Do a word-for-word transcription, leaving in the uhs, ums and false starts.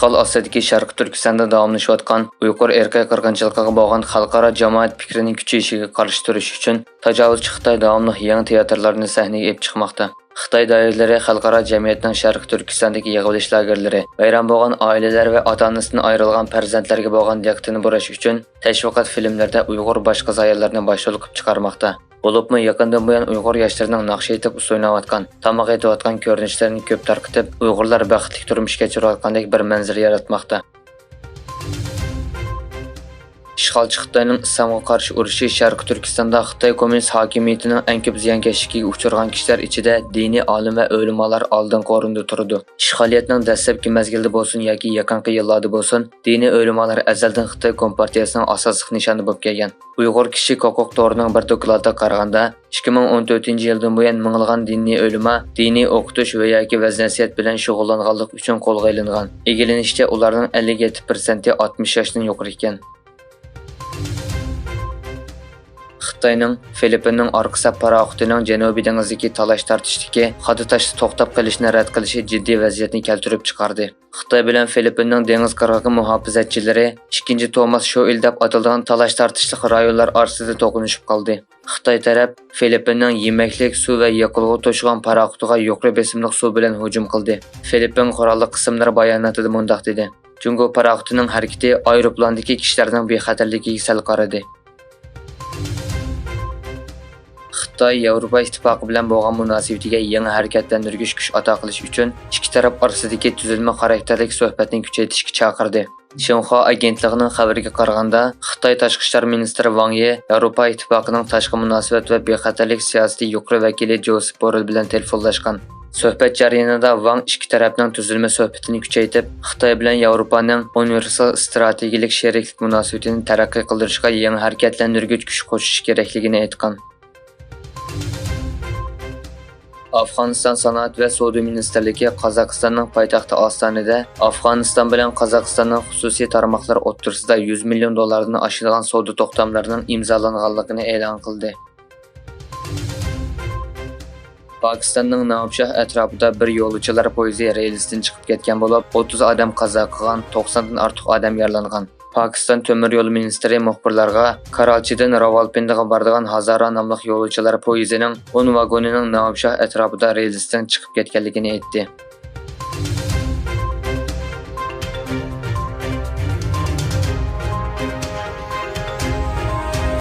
ئىشغال ئاستىدىكى شەرقىي تۈركىستاندا داۋاملىشىۋاتقان ئۇيغۇر ئىرقىي قىرغىنچىلىقىغا بولغان خەلقئارا جامائەت پىكرىنىڭ كۈچىيىشىگە قارشى تۇرۇش ئۈچۈن تاجاۋۇزچى خىتاي داۋاملىق يېڭى تىياتىرلارنى سەھنىگە ئېلىپ چىقماقتا. خىتاي دائىرىلىرى خەلقئارا جەمئىيەتنىڭ شەرقىي تۈركىستاندىكى يىغىۋېلىش لاگېرلىرى، ۋەيران بولغان ئائىلىلەر ۋە ئاتا-ئانىسىدىن ئايرىلغان پەرزەنتلەرگە بولغان دىققىتىنى بۇراش ئۈچۈن تەشۋىقات فىلىملىرىدە ئۇيغۇر باش قازايانلىرىنى باش يولۇقۇپ چىقارماقتا. بولۇپمۇ يېقىندىن بۇيان ئۇيغۇر ياشلىرىنىڭ ناخشا ئېيتىپ، ئۇسسۇل ئويناۋاتقان، تاماق ئېتىۋاتقان كۆرۈنۈشلىرىنى كۆپ تارقىتىپ، ئۇيغۇرلار بەختلىك تۇرمۇش كەچۈرۈۋاتقاندەك بىر مەنزىرە ياراتماقتا. ئىشغالچى خىتاينىڭ ئىسلامغا قارشى ئۇرۇشى شەرقىي تۈركىستاندا خىتاي كوممۇنىست ھاكىمىيىتىنىڭ ئەڭ كۆپ زىيانكەشلىكىگە ئۇچرىغان كىشىلەر ئىچىدە دىنىي ئالىم ۋە ئۆلىمالار ئالدىنقى ئورۇندا تۇرىدۇ. ئىشغالىيەتنىڭ دەسلەپكى مەزگىلىدە بولسۇن ياكى يېقىنقى يىللاردا بولسۇن، دىنىي ئۆلىمالار ئەزەلدىن خىتاي كومپارتىيەسىنىڭ ئاساسلىق نىشانى بولۇپ كەلگەن. ئۇيغۇر كىشىلىك ھوقۇق تورىنىڭ بىر دوكلاتىغا قارىغاندا، ئىككى مىڭ ئون تۆتىنچى يىلدىن بۇيان مىڭلىغان دىنىي ئۆلىما دىنىي ئوقۇتۇش ۋە ياكى ۋەز-نەسىھەت بىلەن شۇغۇللانغانلىقى ئۈچۈن قولغا ئېلىنغان. ئىگىلىنىشىچە، ئۇلارنىڭ ئەللىك يەتتە پىرسەنتى ئاتمىش ياشتىن يۇقىرى ئىكەن. خىتاينىڭ فىلىپپىننىڭ ئارقا سەپ پاراخوتىنىڭ جەنۇبىي دېڭىزدىكى تالاش تارتىشتىكى خادا تاشتا توختاپ قېلىشنى رەت قىلىشى جىددىي ۋەزىيەتنى كەلتۈرۈپ چىقاردى. خىتاي بىلەن فىلىپپىننىڭ دېڭىز قىرغىقى مۇھاپىزەتچىلىرى ئىككىنچى توماس شوئىل دەپ ئاتىلىدىغان تالاش تارتىشلىق رايونلار ئارىسىدا توقۇنۇشۇپ قالدى. خىتاي تەرەپ فىلىپپىننىڭ يېمەكلىك، سۇ ۋە يېقىلغۇ توشۇغان پاراخوتىغا يۇقىرى بېسىملىق سۇ بىلەن ھۇجۇم قىلدى. فىلىپپىن قوراللىق قىسىملىرى باياناتىدا مۇنداق دېدى: جۇڭگو پاراخوتىنىڭ ھەرىكىتى ئايروپىلاندىكى كىشىلەرنىڭ بىخەتەرلىكىگە سەل قارىدى. خىتاي ياۋروپا ئىتتىپاقى بىلەن بولغان مۇناسىۋىتىگە يېڭى ھەرىكەتلەندۈرگۈچ كۈچ ئاتا قىلىش ئۈچۈن ئىككى تەرەپ ئارىسىدىكى تۈزۈلمە خاراكتېرلىك سۆھبەتنى كۈچەيتىشكە چاقىردى. شىنخۇا ئاگېنتلىقىنىڭ خەۋىرىگە قارىغاندا، خىتاي تاشقى ئىشلار مىنىستىرى ۋاڭ يى ياۋروپا ئىتتىپاقىنىڭ تاشقى مۇناسىۋەت ۋە بىخەتەرلىك سىياسىتى يۇقىرى ۋەكىلى جوسېپ بوررېل بىلەن تېلېفونلاشقان. سۆھبەت جەريانىدا ۋاڭ ئىككى تەرەپنىڭ تۈزۈلمە سۆھبىتىنى كۈچەيتىپ، خىتاي بىلەن ياۋروپانىڭ ئۇنىۋېرسال ئىستراتېگىيەلىك شېرىكلىك مۇناسىۋىتىنى تەرەققىي قىلدۇرۇشقا يېڭى ھەرىكەتلەندۈرگۈچ كۈچ قوشۇش كېرەكلىكىنى ئېيتقان. ئافغانىستان سانائەت ۋە سودا مىنىستىرلىكى قازاقىستاننىڭ پايتەختى ئاستانىدە ئافغانىستان بىلەن قازاقىستاننىڭ خۇسۇسىي تارماقلار ئوتتۇرىسىدا يۈز مىليون دوللاردىن ئاشىدىغان سودا توختاملىرىنىڭ ئىمزالانغانلىقىنى ئېلان قىلدى. پاكىستاننىڭ ناۋابشاھ ئەتراپىدا بىر يولۇچىلار پويىزى رېلىستىن چىقىپ كەتكەن بولۇپ، ئوتتۇز ئادەم قازا قىلغان، توقساندىن ئارتۇق ئادەم يارىلانغان. پاكىستان تۆمۈر يول مىنىستىرى مۇخبىرلارغا كاراچىدىن راۋالپىندىغا بارىدىغان ھازارا ناملىق يولۇچىلار پويىزىنىڭ ئون ۋاگونىنىڭ ناۋابشاھ ئەتراپىدا رېلىستىن چىقىپ كەتكەنلىكىنى ئېيتتى.